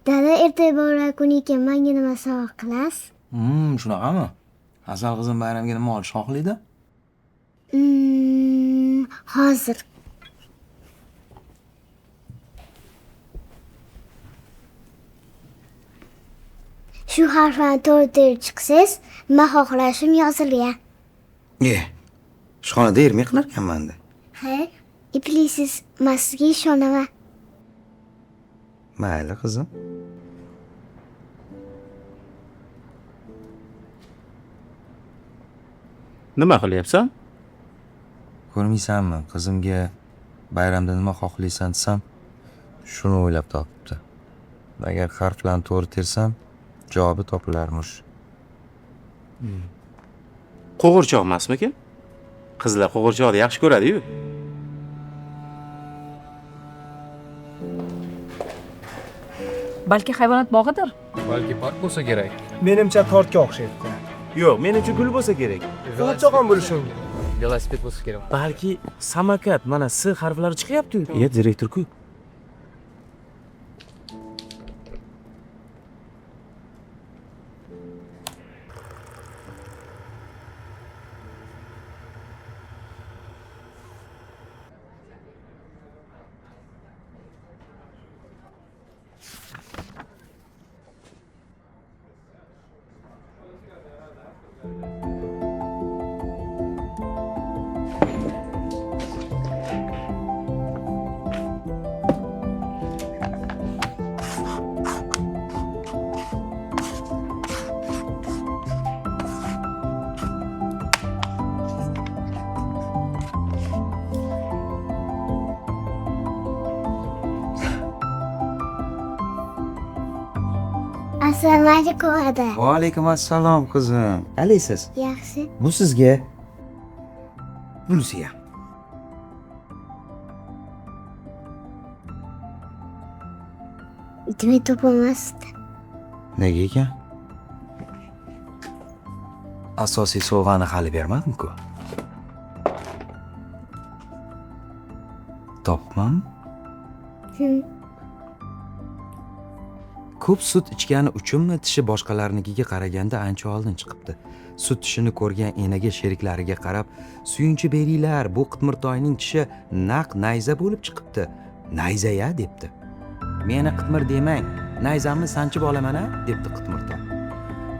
Dada, ertaga bolalar kuni ekan, menga nima sovg'a qilasiz? Shunaqami? Asal qizim bayramga nima olish xohlaydi? Hozir. Shu harflarni to'g'ri terib chiqsangiz, nima xohlashim yozilgan. Ishxonada ermay qilarkanman-da. Ha, iplisiz, men sizga ishonaman. Mayli qizim. Nima qilyapsan? Ko'rmaysanmi, qizimga bayramda nima xohlaysan desam, shuni o'ylab topibdi. Agar harflarni to'g'ri tersam, javobi topilarmish. Qo'g'irchoq emasmikin? Qizlar qo'g'irchoqni yaxshi ko'radi-yu. Balki hayvonot bog'idir? Balki park bo'lsa kerak. Menimcha tortga o'xshaydi. Yo'q, menimcha gul bo'lsa kerak. Qo'g'irchoq ham bo'lishi mumkin. Velosiped bo'lsa kerak. Balki samokat, mana S harflari chiqyapti-yu. Iya, direktor-ku. Assalomu alaykum dada. Va alaykum assalom qizim. Qalaysiz? Yaxshi. Bu sizga. Bunisi ham. Demak topolmasdi. Nega ekan? Asosiy sovg'ani hali bermadim-ku. Topmam? Ko'p sut ichgani uchunmi tishi boshqalarnikiga qaraganda ancha oldin chiqibdi. Sut tishini ko'rgan enaga sheriklariga qarab, suyunchi beringlar, bu qitmirtoyning tishi naq nayza bo'lib chiqibdi. Nayza-ya debdi. Meni qitmir demang, nayzamni sanchib olaman-a, debdi qitmirtoy.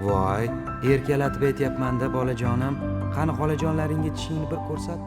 Voy, erkalatib aytyapman-da bolajonim. Qani xolajonlaringga tishingni bir ko'rsat.